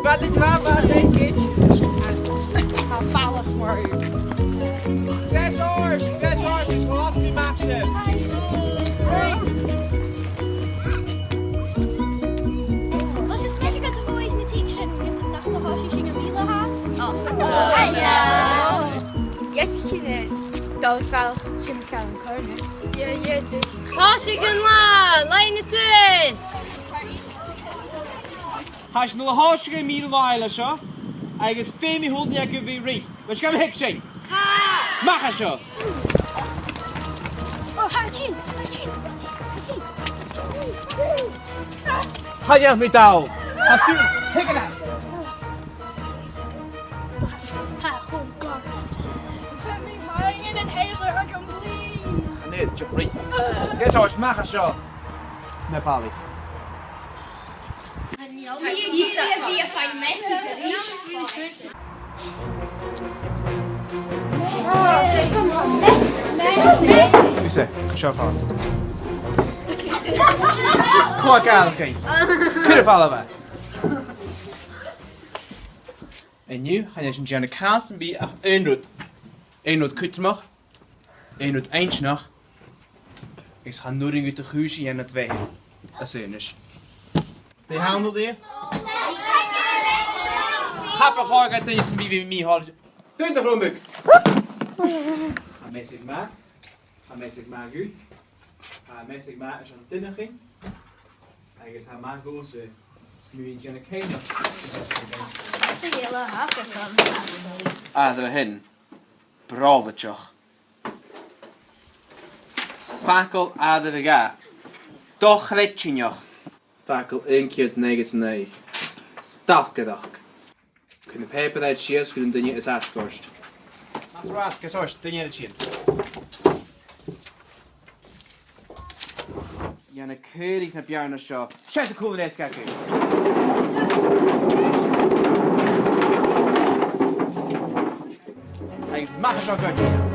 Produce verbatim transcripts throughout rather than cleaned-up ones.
Bha e gu math math, thank you. Tha e falach mòr. Deas ort, deas ort, glas mi maise. Leis is ceist gu bheil na teachers, nach do thòisich sinn a' mìle fhathast. Oh. Dh'fhaodadh sinn a dhol a dh'fhalbh, sinn a' falbh an corner. Yeah, yeah, dude. Thòisich an latha, line is this. Tha sinn a' dol a thòiseachadh a' mhìle latha seo, agus feumaidh a h-uile duine agaibh a bhith ruith. Leis gum faic sinn. Tha! A-mach à seo! Oh, tha sin, tha sin, tha sin. Tha e, mi dall. Tha siud, take it out. Tha, oh God. Feumaidh mi faighinn an inhaler agam, please. Chan eil, just ruith. Deas ort, a-mach à seo. Na balaich. Thusa, seo far. Cò a' gabhail e? Cuir am falach e. An-diugh, chan eil sinn a' dèanamh càil sam bith ach aon rud. Aon rud cudromach. Aon rud inntinneach, agus chan urrainn dhut a' chùis a dhèanamh a-rithist. Às aonais. Dè th' ann, a Dhia? Cha bu chòir do dhuine sam bith a bhith mì-thoilichte. Dùin do chromadh. Tha measadh math. Tha measadh math dhut. Tha measadh math airson duine againn. Agus tha math dhòmhsa mu dheidhinn ceangal. Sa ghealach aca san. A, do hin. Brònaideach. Facal àireamh a dhà. Dochreidsinneach. Facal aon ceud naochad 's a naoi. Stalcadach. Cuir na pàipearan sìos gun an duine as fhaisge ort. Mas math, gus ort, duine eile tighinn. Dèan a' chaoraich na beàrnan seo. Seas a' chùl an-dràsta agaibh. Agus a-mach à seo gu dìreach.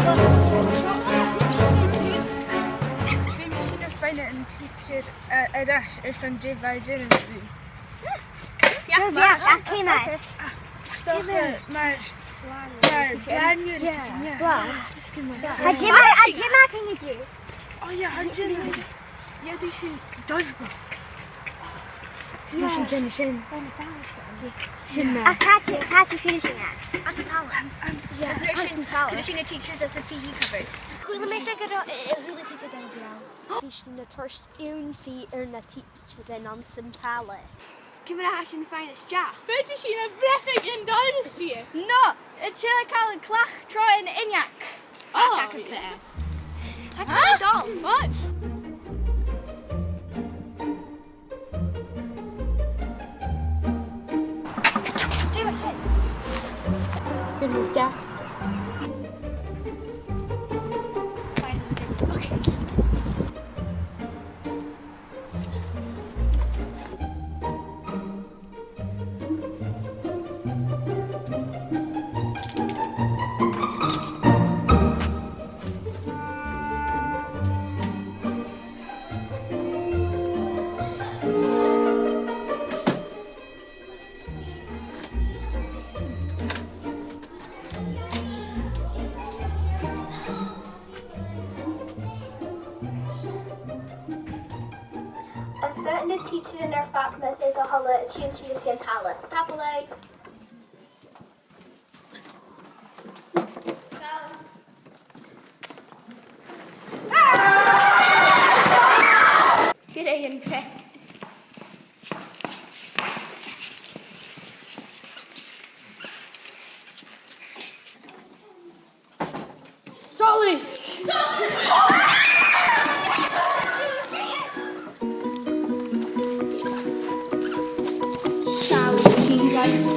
Bha mi sin a' faighneachd an teacher, eh, air ais airson dè bha e a' dèanamh. Yeah, yeah, yeah, cè mar. Stoc, eh, mar, mar, yeah, yeah, yeah. Wow. Tha Jim, tha Jim a' tighinn an-diugh. Oh, yeah, tha Jim. Yeah, dè sin, dodgeball. Sin, sin, sin, sin. Sin, eh. Ach càit, càit a bheil sin, eh? Anns an talla. Anns, anns, yeah, anns an talla. Cuiridh sinn na teachers anns a' P E cupboard. Chuala mise gu robh, eh, a h-uile teacher dhan a' bhliadhna. Bha sinn a' toirt ionnsaigh air na teachers anns an talla. Ciamar a tha sinn a' faighinn a-steach? Faodaidh sinn a bhreith aig an doras fhèin. No, a' tilleadh call an clach tro an uinneag. Fuck, I can fit in. What? What? Dè mar sin? Bidh mi a-steach. Okay. Am faod na tidsearan air fad measadh a h-uile a' tighinn sìos dhan talla? Tapadh leibh. Good idea, Craig. Sally! Sally, she's like,